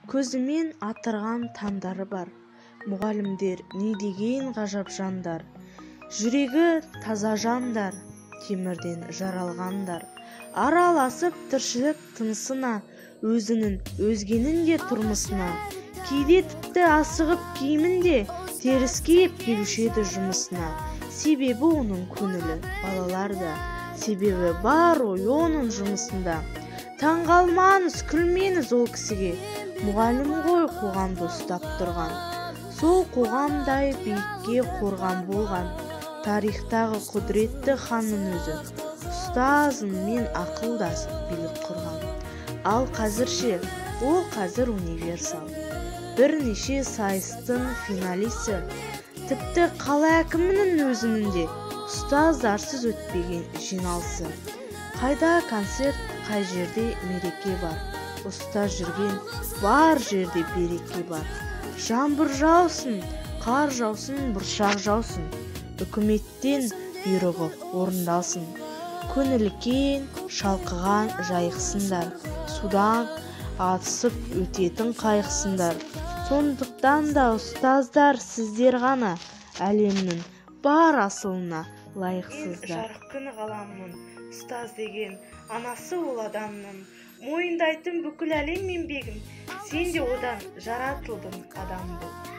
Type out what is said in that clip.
Көзімен атырған таңдары бар. Мұғалімдер не деген ғажап жандар. Жүрегі таза жандар, темірден жаралғандар. Араласып тіршілік тынысына, өзінің, өзгенің де тұрмысына. Кейде тіпті асығып киімін де теріс киіп келуші еді жұмысына. Себебі оның көңілі балаларда, себебі бар ой оның жұмысында. Таңғалмаңыз, күлмеңіз ол кісіге, мұғалім ғой қоғамды ұстап тұрған. Сол қоғамдай биікке қорған болған, тарихтағы құдіретті ханның өзі ұстазымен ақылдасып билік құрған. Ал қазір ше? Ол қазір универсал. Бірнеше сайыстың финалисі. Тіпті қала әкімінің өзінің де ұстаздарсыз өтпеген жиналысы. Қайда концерт, қай жерде мереке бар, ұстаз жүрген бар жерде береке бар. Жаңбыр жаусын, қар жаусын, бұршақ жаусын, үкіметтен бұйрығы орындалсын. Көңілі кең, шалқыған жайықсыңдар, судан атысып өтетін қайықсыңдар. Сондықтан да ұстаздар сіздер ғана әлемнің бар асылына лайықсыздар. Мен жарық күн ғаламның, ұстаз деген анасы ол адамның. Мойындайтын бүкіл әлем еңбегін, сен де одан жаратылдың адам бол.